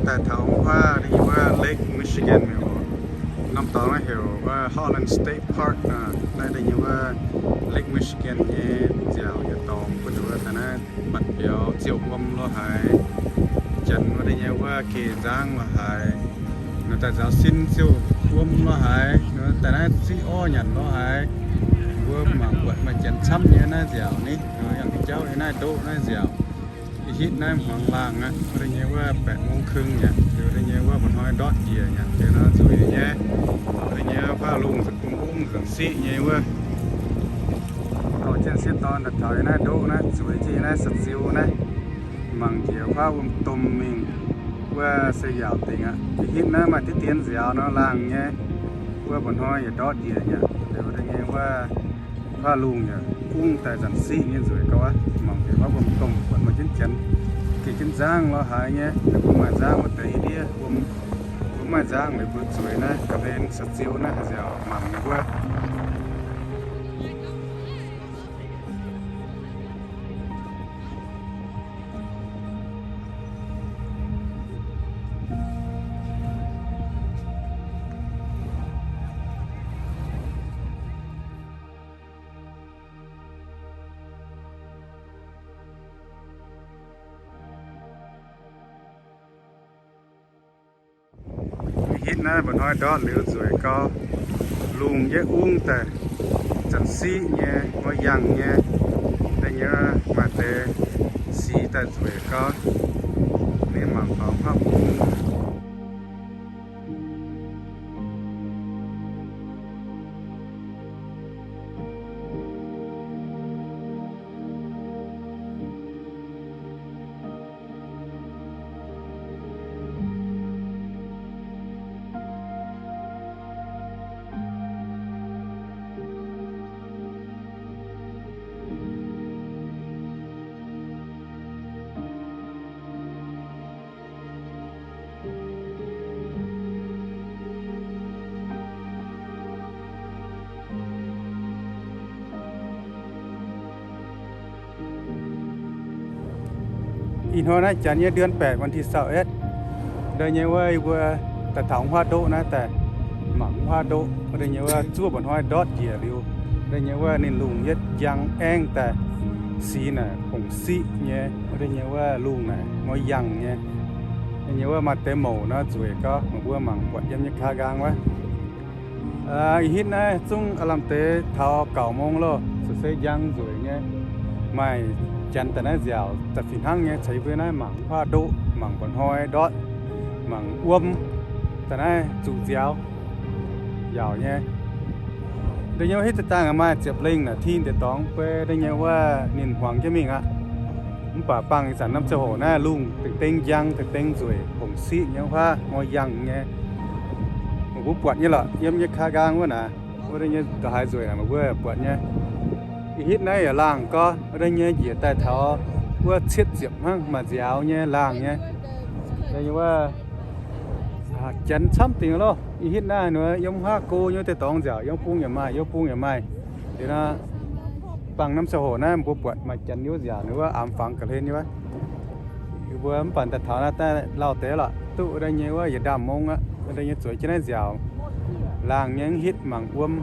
daaih taux wuov, da'nyeic wuov Lake Michigan mi'aqv. Norm dorngx naaiv heuc wuov Holland State Park. Naaiv da'nyeic wuov Lake Michigan nyei nziaauc yietc dorngx, bun ninh wuov daaih naaiv batc biaux ziouh wuom lo haaix, janx wuov da'nyeic wuov geh nzangv lo haaix, ninh daaih nziaaux sin ziouh wuom lo haaix, daaih naaiv ziqv orv nyanc lo haaix. Mbuo mangc buatc maaih janx camv nyei naaiv nziaauc ni, yangh jauv nyei naaiv ndoqv naaiv nziaauc. Ih hitv naaiv hmuangx laangh aqv, wuov da'nyeic wuov แปดโมงครึ่ง yaac, wuov da'nyeic wuov mba'hnoi ndortv njiec yaac, nzueic nyei. Wuov da'nyeiv wuov faah lungh nzengc, ung-ung nzengc siqv nyei wuov. Dorh jienv sieqv dorn daaih taux yie naaiv ndoqv naaiv, zueiz jienv yie naaiv sa-ziu naaiv, mangc njiec wuov wuom-domh mingh, wuov se yaauc dingc aqv. Ih hitv naaiv maaih diqv dien nziaaux nor laangh nyei. Wuov mba'hnoi yaac ndortv njiec yaac, liuz da'nyeic wuov faah lungh yaac ung daaih nzengc siqv nyei, nzueic gauh aqv. Mangc njiec wuov wuom-domh buatc maaih jienv janx geh jienv nzangv lo haaix nyei, liuz bun maaih nzangv wuov deix ndiev wuom, bun maaih nzangv liuz mbuo zueiz naaiv ga'hlen sa-ziu naaiv haih nziaauc mangc ninh mbuo. Hitv naaiv mba'hnoi ndortv liuz nzueic gau, lungh yietv ungv daaih, zanc siqv nyei, ngoi yangh nyei, da'nyeic maaih deix siqv daaih nzueic gau, ninh mangc faaux hopv bung. Ih hnoi naaiv janx nyei เดือนแปด วันที่ซาวเอ็ด, da'nyeic wuov yie mbuo daaih taux wuov huaav ndoqv naaiv daaih mangc wuov huaav ndoqv. Wuov da'nyeic wuov zuov mba'hnoi ndortv njiec liuz, da'nyeic wuov ninh lungh yietv njang aengv daaih, siqv naaic hongc siqv nyei. Wuov da'nyeic wuov lungh naaic ngoi yangh nyei. Da'nyeic wuov maaih deix mouc nor nzueic gau, meih mbuo mangc buatc yiem nyei kaa nqaang wuov. Ih hitv naaiv zungv aav lamh deix taux gauh mong loh, se se njang nzueic nyei. Maaih janx daaih naaiv nziaauc da'fih hnangv nyei, caux yie mbuo naaiv mangc huaav ndoqv, mangc mba'hnoi ndortv, mangc wuom, daaih naaiv zuqc nziaaux yaauc nyei. Da'nyeic wuov hitv daaih dangh maaih ziepc lengh naaic tin deix dorngx, guei da'nyeic wuov ninh hmuangx jienv mingh aqv. Mv baac bangh ih zanc norm ziangh hoc naaiv lungh dengdeng njang, dengdeng nzueic, hongc siqv nyei, huaav ngoi yangh nyei. Meih mbuo buatc nyei lorqc, yiem nyei kaa nqaang wuov naaic, wuov deix nyei ndongc haaix nzueic naaic meih mbuo buatc nyei. Ih hitv naaiv yaac laangh gau, wuov deix nyei njiec daaih taux wuov cietv ziepc hnangv, maaih nziaaux nyei, laangh nyei. Wuov janx camv dingc loh. Ih hitv naaiv yiem huaav go nyei wuov deix dorngx nziaauc, yiem bung yaac maaih, yiem bung yaac maaih. Liuz nor, bangh norm ziangh hoc naaiv mbuo buatc maaih janx nyei wuov nziaauc, ninh wuov aamx fangx ga'hlen nyei wuov. Yie mbuo mv baac daaih taux naaiv daaih lauh deix lorqc, duqv wuov deix nyei wuov yietc ndaamv mong aqv. Wuov deix nyei zueiz jienv naaiv nziaauc, laangh nyei, hitv mangc wuom,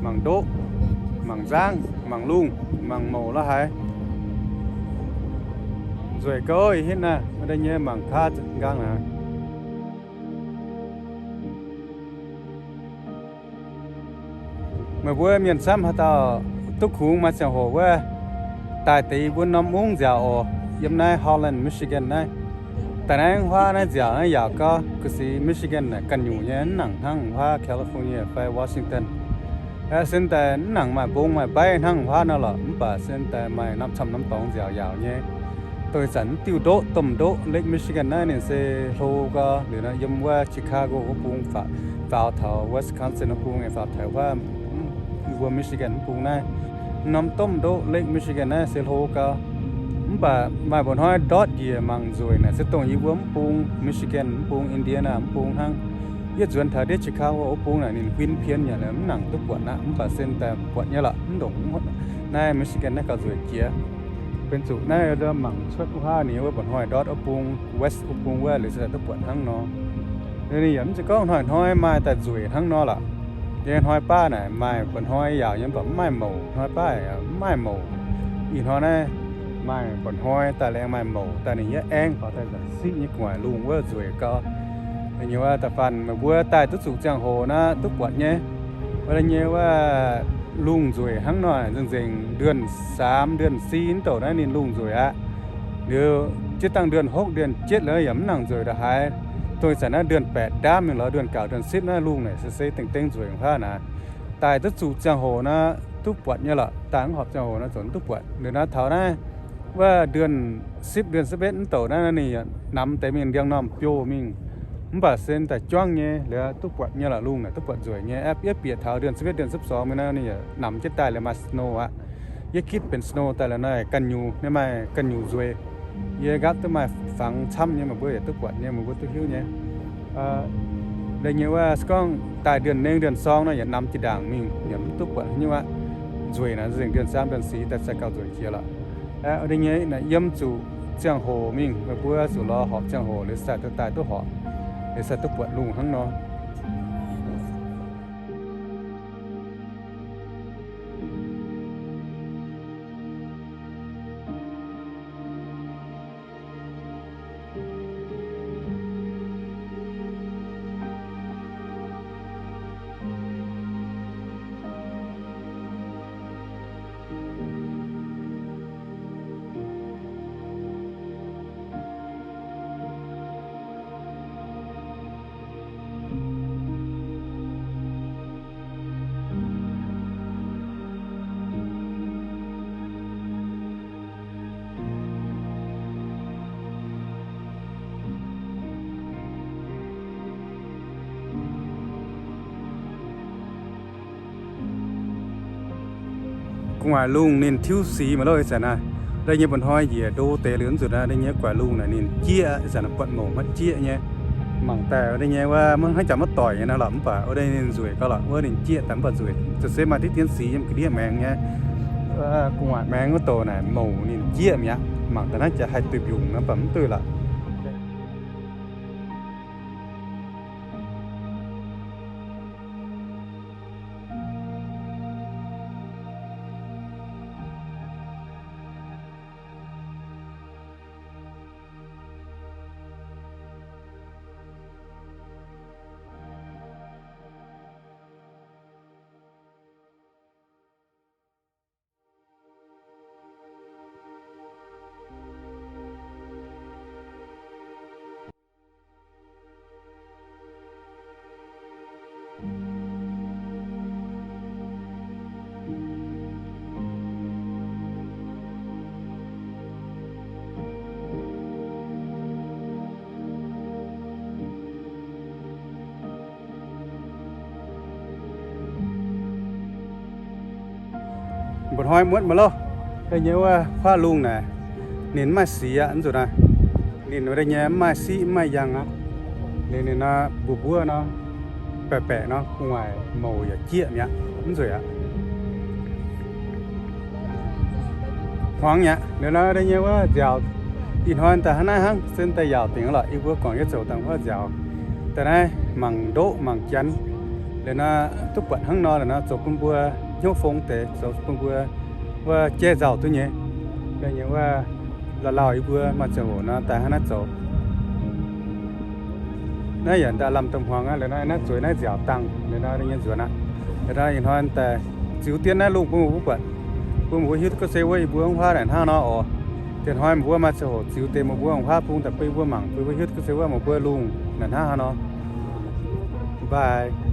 mangc ndoqv, mangc nzangv, mangc lungh, mangc mouc la'haaix. Nzueic gau ih hitv naaiv, wuov deix nyei mangc kaav nqaang naaic. Meih mbuo mienh camv haaix dauh duqv kungx maaih ziangh hoc wuov, daaih deix yie mbuo norm mungv nziaauc oc, yiem naaiv Holland, Michigan naaiv. Daaih naaiv huaav naaiv nziaauc naaiv yaauc gau, ga'sic Michigan naaic ganh nyungc nyei, mv nangc hnangv huaav California fai Washington. Aa, sin daaih mv nangc maaih mbong maaih mbaiv hnangv huaav nor lorqc, mv baac sin daaih maaih norm camv norm dorngx nziaauc yaauc nyei. Dongh ih zanc mv diuh ndoqv, domh ndoqv, Lake Michigan naaiv ninh se hlo gau. Liuz nor yiem wuov Chicago wuov bung faaux taux Wisconsin wuov bung, faaux taux wuov, wuov Michigan wuov bung naaiv, norm domh ndoqv Lake Michigan naaiv se hlo gau. Mv baac maaih mba'hnoi ndortv njiec mangc nzueic naaic se dongh yie mbuo mv bung Michigan, mv bung Indiana, mv bung hnangv. Yie nzuonx taux ndiev Chicago wuov bung naaic ninh huin pien yaac mv nangc duqv buatc aqv, mv baac sin daaih buatc nyei lorqc, mv ndongc naaiv Michigan naaiv gauh nzueic jiex. Benx zuqc naaiv mangc cuotv wuov haav ninh wuov mba'hnoi ndortv wuov bung, west wuov bung wuov liuz se duqv buatc hnangv nor. Ninh yaac mv zeiz gorngv hnoi-hnoi maaih daaih nzueic hnangv nor lorqc. Yie hnoi baav naaic maaih mba'hnoi yaauc nyei mv baac mv maaih mouc, hnoi baav mv maaih mouc. Ih hnoi naaiv maaih mba'hnoi daaih, laengz maaih mouc daaih, ninh yaac aengx faaux daaih nzanc siqv nyei gu'nguaaic lungh wuov nzueic gau. Nyei wuov da'faanh meih mbuo daaih duqv zuqc ziangh hoc naaiv duqv buatc nyei. Wuov deix nyei wuov lungh nzueic hnangv nor, nzengc-nzengc เดือนสาม เดือนสี่ mv douc naaiv ninh lungh nzueic aqv. Liuz jiex dangh เดือนหก เดือนเจ็ด liuz yaac mv nangc nzueic ndongc haaix. Dongh ih zanc naaiv เดือนแปด ndaamv mingh lorz เดือนเก้า เดือนสิบ naaiv lungh naaic se se dengh dengh nzueic wuov haav naaic. Daaih duqv zuqc ziangh hoc naaiv duqv buatc nyei lorqc. Daaih mv horpc ziangh hoc naaiv zoux duqv buatc. Liuz naaiv taux naaiv wuov เดือนสิบ เดือนสิบเอ็ด mv douc naaiv ninh yaac namx deix mingh ndiangx-normh biouh mingh. Mv baac se daaih juangv nyei liuz duqv buatc nyei lorqc. Lungh naaic duqv buatc nzueic nyei. Aeqv, yie bieqc taux เดือนสิบเอ็ด เดือนสิบสอง mingh naaiv ninh yaac namx jienv daaih liuz maaih snow aqv. Yie gitv benx snow daaih liuz naaiv ganh nyungc, ninh maaih ganh nyungc nzueic. Yie nqaapv duqv maaih fangx camv nyei, meih mbuo yaac duqv buatc nyei, meih mbuo duqv hiuv nyei. Deix nyei wuov se gorngv daaih เดือนหนึ่ง เดือนสอง naaiv yaac namx jiex ndaangc mingh, yaac mv duqv buatc nyei aqv. Nzueic naaic nzengc เดือนสาม เดือนสี่ daaih se gauh nzueic jiex lorqc. Aa, deix nyei naaic yiem zuqc ziangh hoc mingh, meih mbuo zuqc lorz horpc ziangh hoc liuz se daaih duqv horpc, liuz se duqv buatc lungh hnangv nor. Gu'nguaaic lungh ninh tiuv sic maiv loh ih zanc naaiv. Da'nyeic mba'hnoi njiec ndo deix liuz nzunc naaiv, da'nyeic gu'nguaaic lungh naaic ninh jieqv, ih zanc naaiv buatc mouc maiv jieqv nyei. Mangc daaih da'nyeic wuov maiv hnangv jaax maiv doic nyei naaiv lorqc, mv baac wuov deix ninh nzueic gau lorqc, wuov ninh jieqv daaih mv baac nzueic. Zoux se maaih diqv dien sic yiem ga'ndiev maengx nyei. Gu'nguaaic maengx wuov douc naaic mouc ninh jieqv mi'aqv. Mangc daaih naaiv jaax haih duih mbiungc nor, mv baac mv duih lorqc. Mba'hnoi muotv maiv loh, da'nyeic wuov huaav lungh naaic, ninh mv maaih sic aqv nzunc naaiv. Ninh wuov da'nyeic mv maaih siqv mv maaih yangh aqv. Liuz ninh nor mbuov mbuov nor, baeqc baeqc nor, gu'nguaaic mouc yaac jieqv mi'aqv, mv nzueic aqv. Hmuangx mi'aqv. Liuz nor da'nyeic wuov nziaauc, ih hnoi daaih hnangv naaiv hnangv, se daaih yaauc dingc lorqc. Yie mbuo guangc jienv zoux dangh huaav nziaauc. Daaih naaiv mangc ndoqv mangc janx. Liuz nor duqv buatc hnangv nor, liuz nor zoux bun mbuo hnyouv fong deix, zoux bun mbuo wuov jaiv nzauh duqv nyei. Da'nyeic wuov lauh lauh yie mbuo maaih ziangh hoc nor daaih hnangv naaiv zoux. Naaiv yaac daaih lamh domh hmuangx aqv. Liuz nor naaiv zueiz naaiv nziaauc dangh, liuz nor nyei nzuonx aqv. Liuz nor ih hnoi daaih ziux dien naaiv lungh bun meih mbuo buatc, bun meih mbuo hiuv duqv gorngv se wuov yie mbuo wuov huaav naaic hnangv nor oc. Diex hnoi meih mbuo maaih ziangh hoc ziux deix meih mbuo wuov huaav bung daaih bun yie mbuo mangc, bun yie mbuo hiuv duqv gorngv se wuov meih mbuo lungh naaic hnangv haaix nor. Bye.